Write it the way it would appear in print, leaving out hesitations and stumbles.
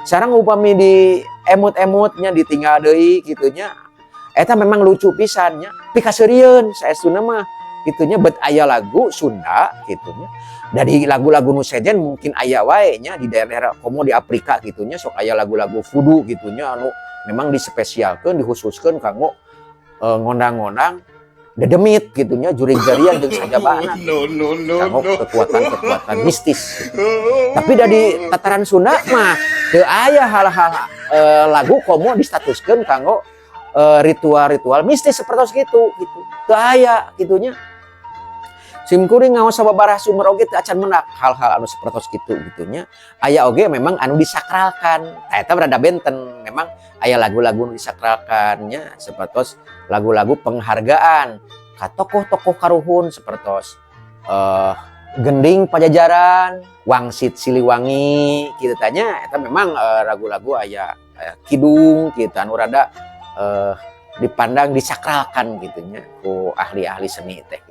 Sekarang upami di emut-emutnya, ditinggal deui kitu nya, eta memang lucu pisan nya, pikaseurieun saestuna mah kitu nya. Bet aya lagu Sunda kitu nya. Dari lagu-lagu nu sejen mungkin aya wae nya di daerah-daerah, komo di Afrika kitu nya, sok aya lagu-lagu voodoo kitu nya anu memang dispesialkeun, dikhususkeun kanggo ngondang-ngondang dedemit kitu nya, jurig jarian jeung sajabana. No, no, no, kanggo no. kekuatan-kekuatan mistis. Tapi dari tataran Sunda mah teu aya hal-hal lagu komo distatuskeun kanggo ritual-ritual mistis seperti gitu gitu. Teu aya kitu nya. Sim kuring ngaos sababaraha sumber oge teu acan mendak hal-hal anu seperti gitu gitu nya. Aya oge memang anu disakralkan. Tah, eta rada benten. Memang aya lagu-lagu nu disakralkan nya, sepertos lagu-lagu penghargaan ka tokoh-tokoh karuhun, sepertos Gending Pajajaran, Wangsit Siliwangi kitu tanya. Eta memang lagu-lagu aya kidung kitu anu rada dipandang disakralkan gitu nya ku ahli-ahli seni teh.